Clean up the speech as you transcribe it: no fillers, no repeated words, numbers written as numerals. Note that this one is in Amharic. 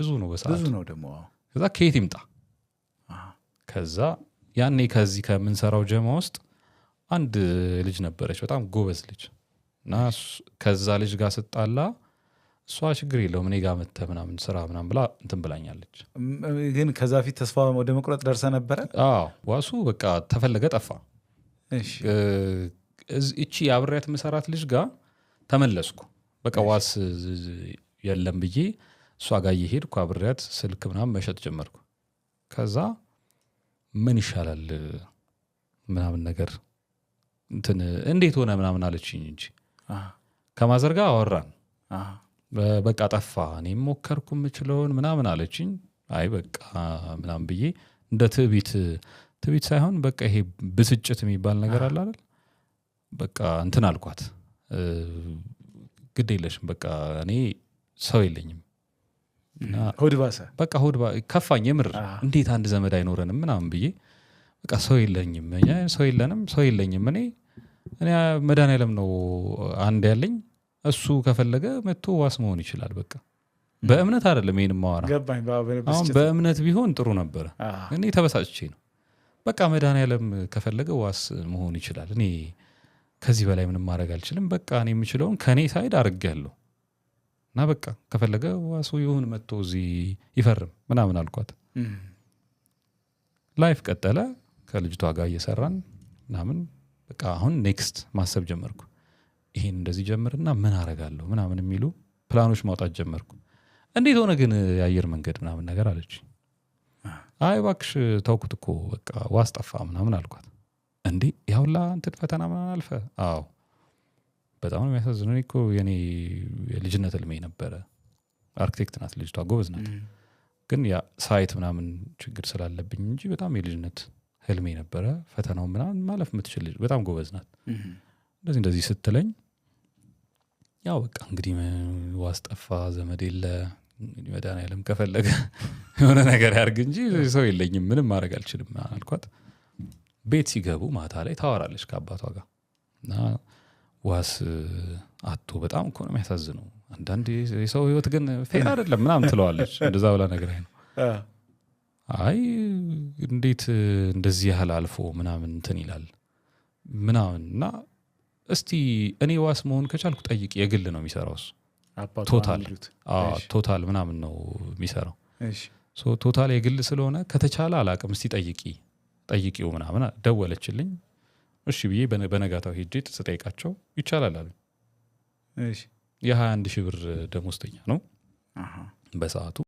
ብዙ ነው በሰዓቱ። ብዙ ነው ደግሞ፣ አዎ። ከዛ ከየት ይምጣ? ከዛ ያኔ ከዚህ ከምንሰራው ጀማ ውስጥ አንድ ልጅ ነበረች፣ በጣም ጎበዝ ልጅ። እና ከዛ ልጅ ጋር ስጣላ እሷ ችግር የለውም፣ እኔ ጋር መተህ ምናምን ስራ ምናምን ብላ እንትን ብላኛለች። ግን ከዛ ፊት ተስፋ ወደ መቁረጥ ደርሰ ነበረ? አዎ፣ ዋሱ በቃ ተፈለገ ጠፋ። እቺ አብሬያት የምሰራት ልጅ ጋር ተመለስኩ። በቃ ዋስ የለም ብዬ እሷ ጋር እየሄድኩ አብሬያት ስልክ ምናምን መሸጥ ጀመርኩ። ከዛ ምን ይሻላል ምናምን ነገር እንትን እንዴት ሆነ ምናምን አለችኝ እንጂ ከ mother ጋር አወራን። በቃ ጠፋ፣ እኔም ሞከርኩ የምችለውን ምናምን አለችኝ። አይ በቃ ምናምን ብዬ እንደ ትዕቢት፣ ትዕቢት ሳይሆን በቃ ይሄ ብስጭት የሚባል ነገር አለ አይደል? በቃ እንትን አልኳት፣ ግድ የለሽም፣ በቃ እኔ ሰው የለኝም እና ሆድ ባሰ። በቃ ሆድ ከፋኝ የምር። እንዴት አንድ ዘመድ አይኖረንም ምናምን ብዬ በቃ ሰው የለኝም፣ እኛ ሰው የለንም፣ ሰው የለኝም፣ እኔ መድኃኒዓለም ነው አንድ ያለኝ፣ እሱ ከፈለገ መጥቶ ዋስ መሆን ይችላል። በቃ በእምነት አይደለም ይሄን ማወራ። ገባኝ። አሁን በብስጭት። በእምነት ቢሆን ጥሩ ነበረ። እኔ ተበሳጭቼ ነው። በቃ መድኃኒዓለም ከፈለገ ዋስ መሆን ይችላል፣ እኔ ከዚህ በላይ ምንም ማድረግ አልችልም። በቃ እኔ የምችለውን ከእኔ side አድርጌያለሁ እና በቃ ከፈለገ ዋሱ ይሁን፣ መጥቶ እዚህ ይፈርም ምናምን አልኳት። Life ቀጠለ። ከልጅቷ ጋር እየሰራን ምናምን በቃ አሁን next ማሰብ ጀመርኩ። ይሄን እንደዚህ ጀምርና ምን አረጋለሁ ምናምን የሚሉ ፕላኖች ማውጣት ጀመርኩ። እንዴት ሆነ ግን የአየር መንገድ ምናምን ነገር አለች። አይ እባክሽ ተውኩት እኮ፣ በቃ ዋስ ጠፋ ምናምን አልኳት። እንዴ፣ ያሁላ እንትን ፈተና ምናምን አልፈ? አዎ፣ በጣም ነው የሚያሳዝነው። እኔ እኮ የኔ የልጅነት ህልሜ ነበረ። አርክቴክት ናት ልጅቷ፣ ጎበዝ ናት። ግን ያ site ምናምን ችግር ስላለብኝ እንጂ በጣም የልጅነት ህልሜ ነበረ። ፈተናው ምናምን ማለፍ የምትችል ልጅ፣ በጣም ጎበዝ ናት። እንደዚህ እንደዚህ ስትለኝ ያው በቃ እንግዲህ ዋስ ጠፋ፣ ዘመድ የለ፣ እንግዲህ መድኃኒዓለም ከፈለገ የሆነ ነገር ያርግ እንጂ ሰው የለኝም፣ ምንም ማድረግ አልችልም አልኳት። ቤት ሲገቡ ማታ ላይ ታወራለች ከአባቷ ጋር እና ዋስ አቶ በጣም እኮ ነው የሚያሳዝነው፣ አንዳንድ የሰው ህይወት ግን fair አይደለም ምናምን ትለዋለች። እንደዛ ብላ ነግራኝ ነው። አይ እንዴት እንደዚህ ያህል አልፎ ምናምን እንትን ይላል ምናምን እና እስቲ እኔ ዋስ መሆን ከቻልኩ ጠይቅ። የግል ነው የሚሰራው እሱ። አባቷ ቶታል የሚሉት። አዎ፣ ቶታል ምናምን ነው የሚሰራው። So ቶታል የግል ስለሆነ ከተቻለ አላቅም፣ እስቲ ጠይቂ፣ ጠይቂው ምናምን ደወለችልኝ። እሺ ብዬ በነጋታው ሄጄ ስጠይቃቸው ይቻላል አሉኝ። የ21 ሺህ ብር ደሞዝተኛ ነው በሰዓቱ።